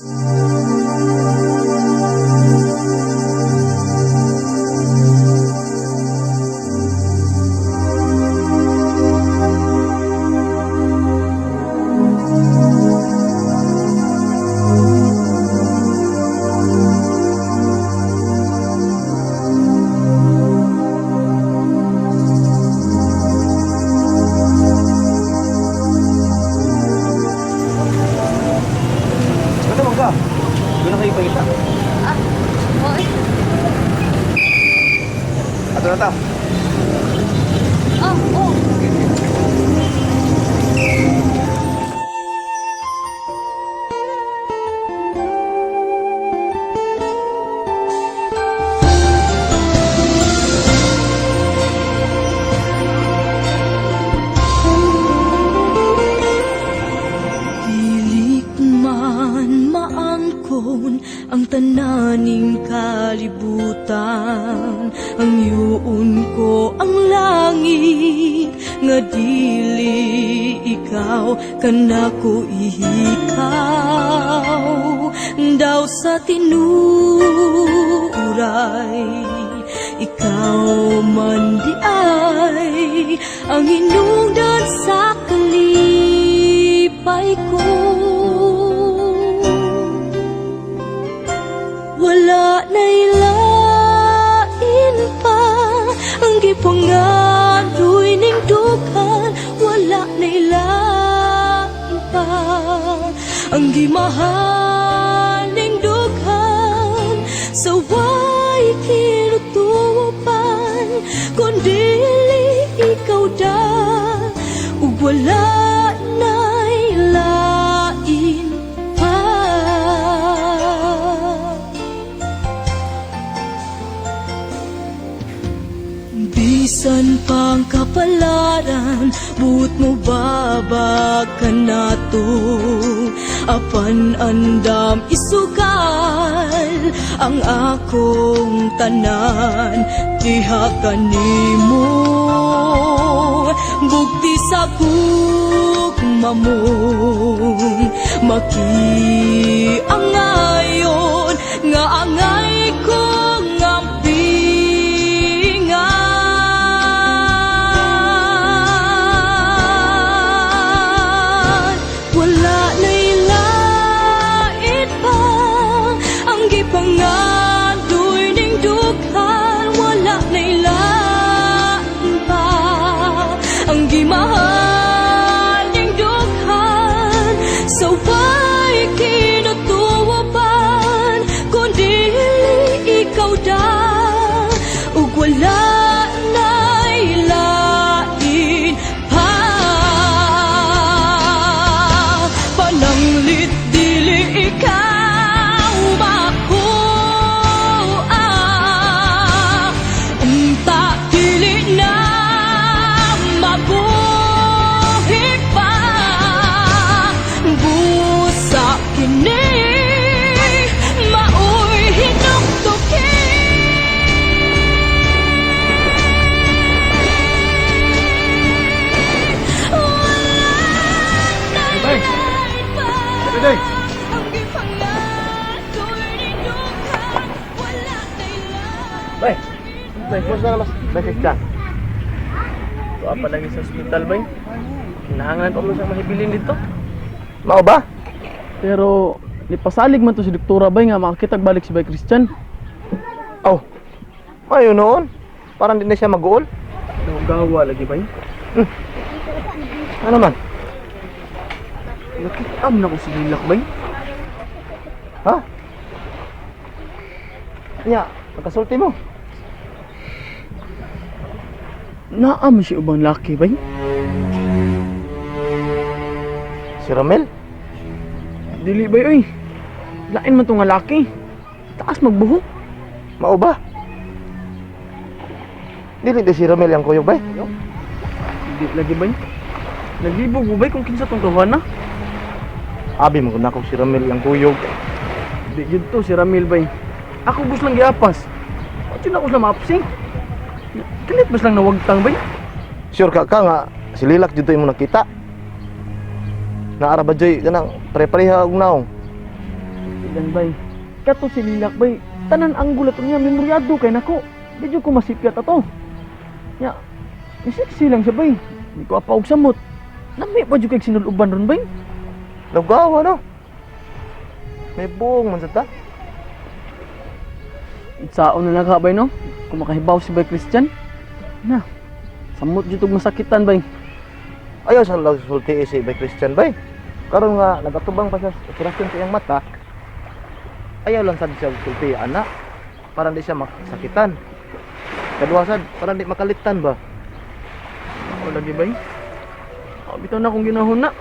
Ano man ka? Doon na kayo pangita. Ah, oy. Ato na ta. Oh, oh. Dili man maangkon ang tananing kalibutan, ang yuon ko ang langit nga dili ikaw kanako ihikaw daw sa tinuray. Ikaw man di ay ang hinungdan sa kalipay ko. Wala na ilain pa ang gipangadoy ning dughan. Wala na ilain pa ang gimahal ning dughan. Sa way kinutupan kun dili ikaw da, ug wala na ilain pa. Bisan pang kapalaran, buot mo babag ka nato. Apan andam isugal ang akong tanan, diha kanimo. Bugti sa gugma mo, makiangayon nga angay kong ampingan. Wala na ilait pa ang gipangadoy ning dughan. Wala na ilain pa ang gimahal ning dughan. Sa way kinutuoban kun dili ikaw da, ug wala na ilain pa. Pananglit dili ikaw makuha, unta dili na mabuhi pa. Busa kini maoy hinuktukin. Bay! Bay! Ang gipangadoy ning dughan, wala na ilain. Bay! Bay, kumusta na mas? Bay, Christian. Tuwa pa lagi sa ospital, bay. Kinahangan pa mo sa mahibilin dito. Mao ba? Pero nipasalig man to si doktora, bay, nga makakitag balik si Bay Christian. Oh. Ayo noon. Parang di na siya mag-uol. Gawa lagi, bay. Ano man? Nakitam na ko si Lilak, bay. Ha? Nya, pagkasulti mo. Naam siya ubang laki, bay. Si Romel? Dili, bay, oy. Lain man to nga laki. Taas magbuhok. Mao ba? Dili di si Romel ang kuyog, bay. Di lagi, bay. Naglibog mo, bay, kung kinsa tong kawana. Abi mo na si Romel ang kuyog. Di gyud to si Ramil, bay. Ako gusto lang giapas. Watyo na ko sila maapsing. Kalit bas lang nawagtang, bay. Sure ka ka nga si Lilak dito imo nakita. Naara ba joy kanang pare-pareha og naong. Dan bay. Kato si Lilak bay. Tanan ang gulat niya memoryado kay nako. Di jud ko masipyat ato. Nya, sexy lang siya bay. Di ko apa og samot. Nami pa jud kay sinuluban ron bay. Lugaw, ano? May buong man sa ta. Saon na lang ka bay no? Kung makahibaw si bay Christian. Na. Samot jud og masakitan bay. Ayaw sa lang sulti si Bay Christian bay. Karon nga nagatubang pa siya sa operasyon sa iyang mata. Ayaw lang sad siya sulti ana para di siya masakitan. Kadua sad para di makalitan ba. Ako lagi bay. Oh, bitaw na akong ginahon na.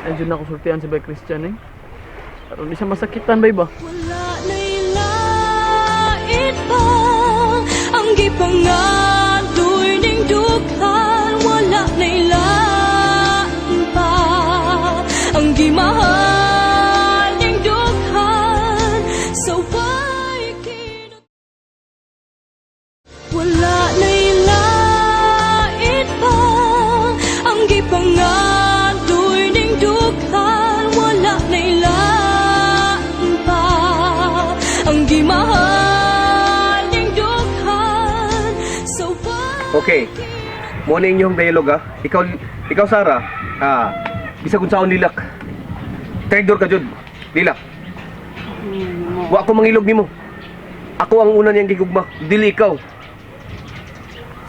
Ay jud na ako sultian si bay Christian eh. Aron di siya masakitan bay ba? Wala na'y lait pa ang gipangadoy ning dughan. Wala na'y lain pa ang gimahal ning dughan. Sa way Wala na'y lait pa ang gipangadoy ning dughan. Wala na'y lain pa ang gimahal ning dughan. Sa way Okay. Mo na inyong dialogue ah. Ikaw ikaw Sara, bisag unsaon lilak. Traitor ka jud. Lilak. Wa ko mangilog nimo. Ako ang una niyang gigugma, dili ikaw.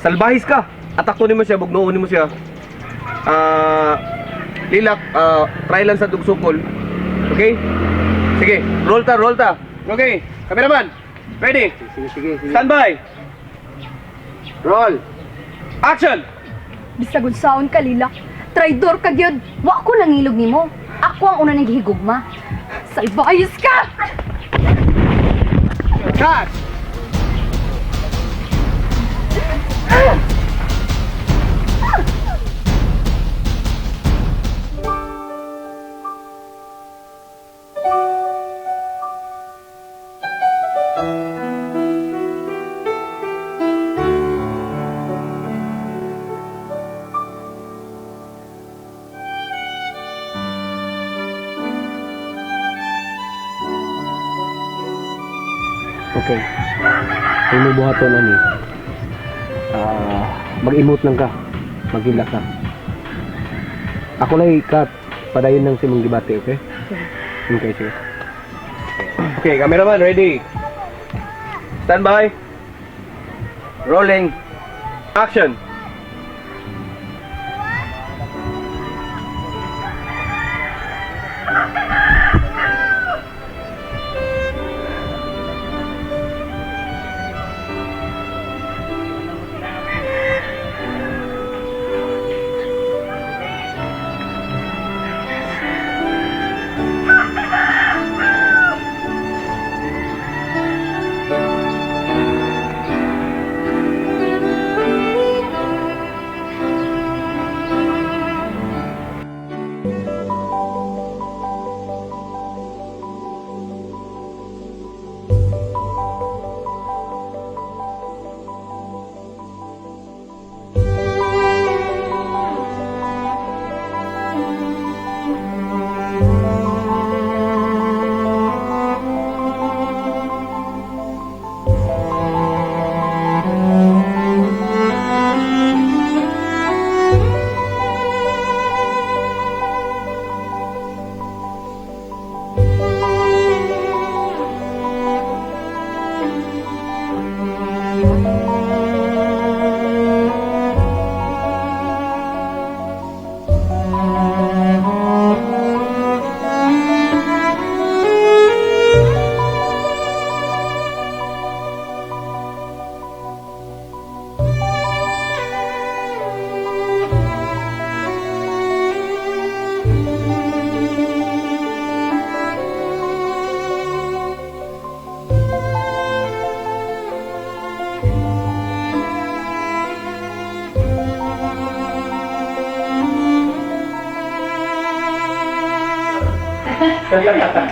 Salbahis ka. Atakto nimo siya, bugnoon nimo siya. Lilak, try lang sa dugsukol. Okay? Sige, roll ta, roll ta. Okay, cameraman. Ready? Sige sige sige. Stand by. Roll. Action! Bisag unsaon ka Lilak. Traidor ka gyud. Wa ko nangilog nimo. Ako ang una nang gihigugma. Salbayos ka! Cut! Okay. Ang mo buhaton ani. Mag-emote lang ka. Maghilak ka. Ako lang cut. Padayon lang si mong gibati, okay? Okay, sige. Okay, cameraman, ready. Stand by. Rolling. Action.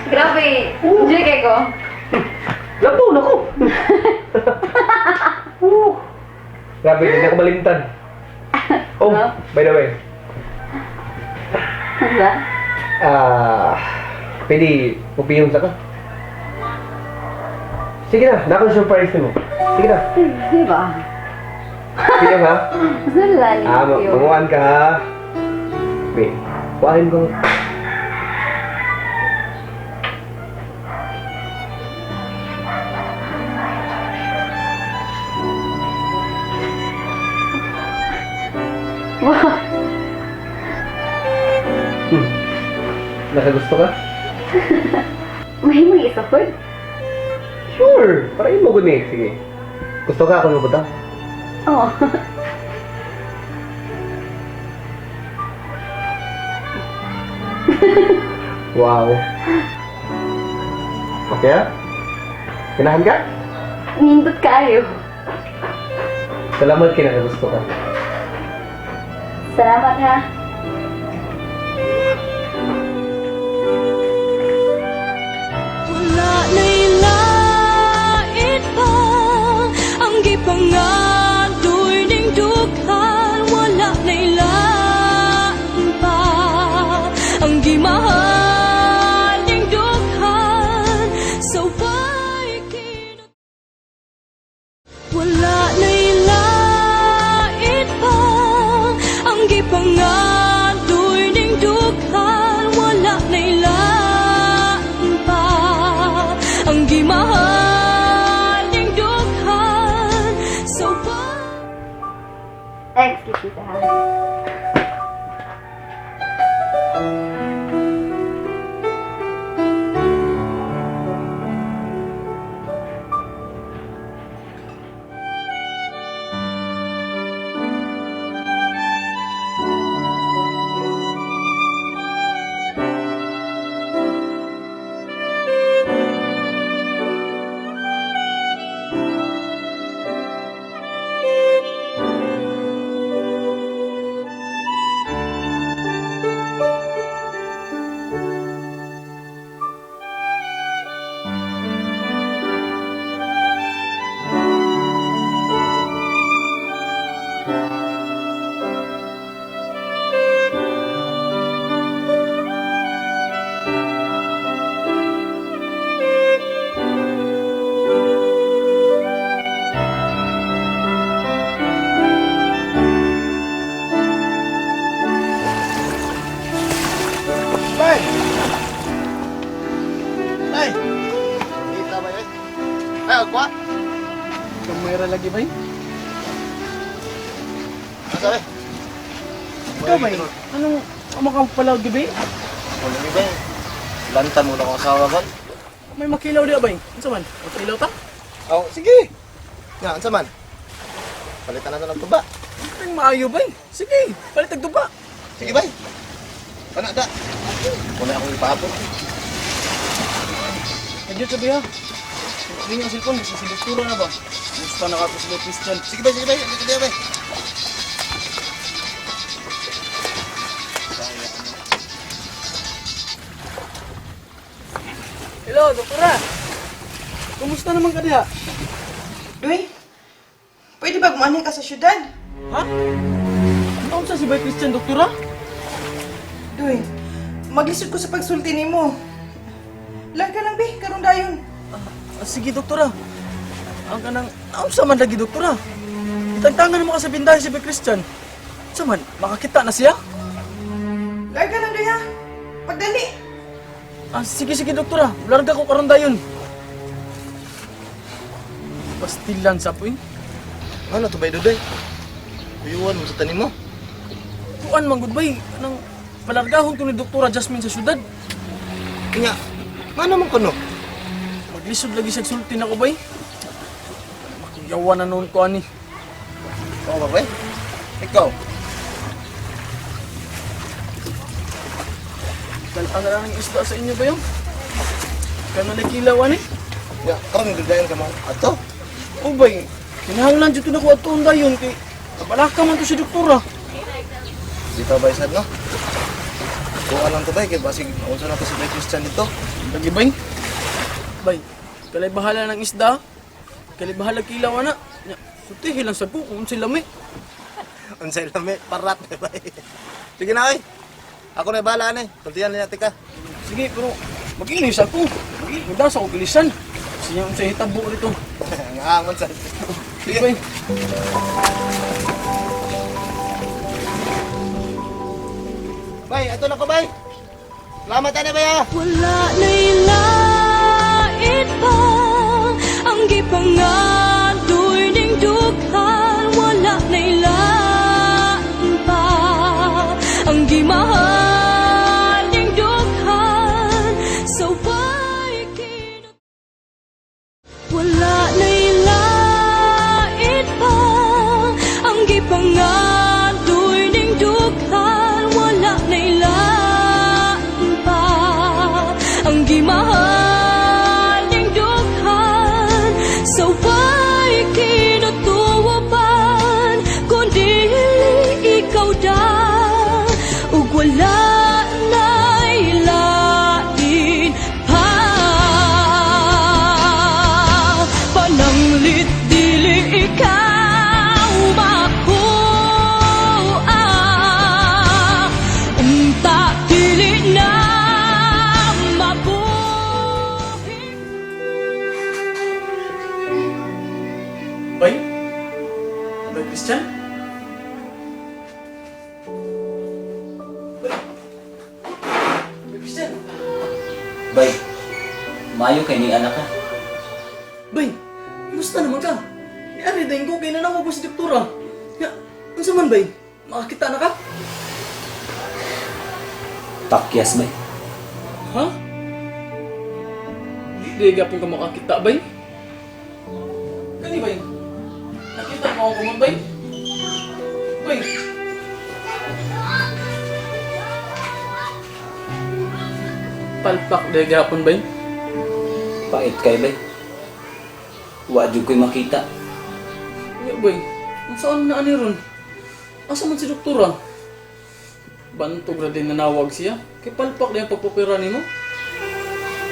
Grabe. Enjoy kay ko. Labaw na ko. Woo. Grabe, hindi ako malimtan. Oh, No? by the way. Ba? Ah, Pwede upiyon sa ka. Sige na, nako surprise mo. Sige na. Di ba? Piyong ha? Zulal. Ah, manguan ka ha. Wait, kuhain ko. Wow. Nakagusto ka? May mga isa po. Sure! Para mo guni. Sige. Gusto ka ako mabuta? Oo. Wow. Okay ah? Ganahan ka? Nindot kayo. Salamat kay nakagusto ka. Salamat ha. Wala na'y lait pa ang gipangadoy ning dughan. Wala na'y lain pa ang gimahal ning dughan. Sa way Wala na'y lait pa ang gipangadoy ning dughan. Wala na'y lain pa ang gimahal ning dughan. Sa way Excuse me, ha. Bay! Bay! Kita ba yun? Ay, agwa? Kamera lagi bay. Asa bay? Ikaw bay, anong amakang palaw gabi? Wala ni bay. Lantan mo na akong asawa kon. May makilaw di bay. Unsa man? Makilaw ta? Oh, sige. Nga, unsa man? Palitan na ng tuba. Ang maayo bay. Sige, palit og tuba. Sige bay. Kana da. Wala akong ipaabot. Adyo sabi ha. Hindi ang cellphone, sa doktora na ba? Gusto na ka sa Christian. Sige bay, sige bay. Sige bay. Hello, doktora. Kumusta naman ka diha? Uy, pwede ba gumanay ka sa syudad? Ha? Ano sa si Bay Christian, doktora? Duy, maglisod ko sa pagsulti nimo. Larga lang, be, karon dayon. Ah, sige, doktora. Ang kanang, naunsa man lagi, doktora. Itagtangan mo ka sa bindahe si Bay Christian. Unsa man, makakita na siya? Larga lang, duy ha. Pagdali. Ah, sige, sige, doktora. Larga ko karon dayon. Pastilan sa po eh. Ano to bay duday? Kuyuan mo sa tanim mo. Kuan man gud bay, anang palargahon ko ni Doktora Jasmine sa syudad. Nga, ngano man kuno? Maglisod lagi sa sulti nako bay. Makuyawa na noon ko ani. Oo ba bay? Ikaw. Dalaan na lang ang isda sa inyo ba yun? Kaya man nagkilaw ani. Nga, karon dudayan ka mo ato. O bay, kinahanglan dito na ko ato ang dayon kay kabalaka man to si Doktora. Dito bay sad no? Kuha lang to bay kay basig unsa na to si Bay Christian dito. Lagi bay. Bay, kalay bahala ng isda. Kalay bahala kilaw ana. Nya, sultihi lang sad ko kung unsay lami. Unsay lami parat bay. Sige na oy. Ako na bahala ani. Sultihan na tika. Sige, pero Mag-inis ako. Magdasa ko kilisan. Siya ang sa hitabo rito. Ngangon sa. Sige, bay. Bay, ato na ko bay. Salamat ana bay ah. Wala na'y lait pa ang gipangadoy ning dughan. Wala na'y lain pa ang gimahal ning dughan. Sa way wala na'y lait pa ang gipangadoy ning dughan. Wala na'y lain pa ang gimahal ning dughan. Sa way kinutuoban kundi ikaw da ug wala na'y lain pa. Pananglit dili ikaw makuha, unta dili na mabuhi. Bay? Bay Christian? Bay? Bay Christian? Bay, maayo kay ni anak ka. Bay, kumusta naman ka? Ni Ari dahin ko, kay nanawag ko si doktora. Ya, unsa man bay? Makakita na ka? Pakyas bay. Ha? Di gapon ka makakita bay? Kani bay? Nakita mo ako kumot bay? Bay! Palpak di gapon bay? Pait kay bay. Wa jud ko'y makita. Ya bay, ang saan na ani ron? Asa man si doktora? Bantog ra din nanawag siya. Kay palpak di ang pagpupira nimo.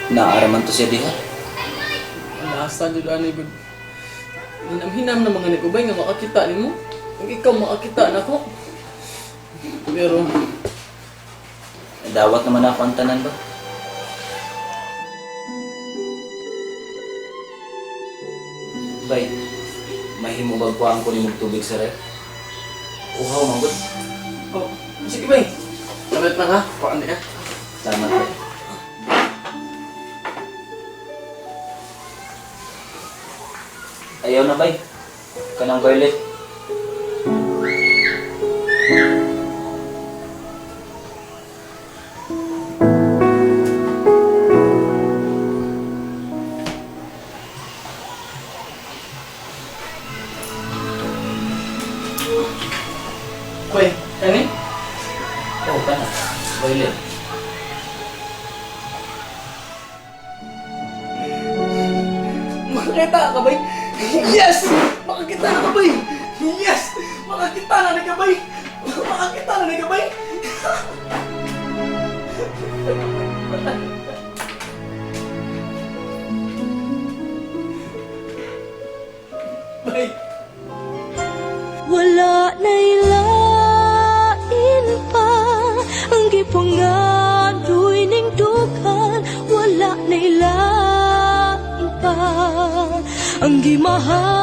Naaraman to siya diha. Alasa jud ani gud. Hinam-hinam na mga ni ko bay nga makakita nimo. Kung ikaw makakita nako. Pero Dawat naman ako ang tanan ba? Bay, mahimo bag kuhaan ko nimong tubig sa ref? Uhaw man gud. Oh, sige bay. Sabit na ha. Paano niya? Salamat bay. Ayaw na bay. Kanang violet. Bay, kani? Oh, kana. Violet. Makakita ka bay? Yes! Makakita na ka bay! Yes! Makakita na ni ka bay! Makakita na ni ka bay! Bay! Wala na'y lain pa ang gipangadoy ning dughan. Wala na'y lain pa ang gimahal.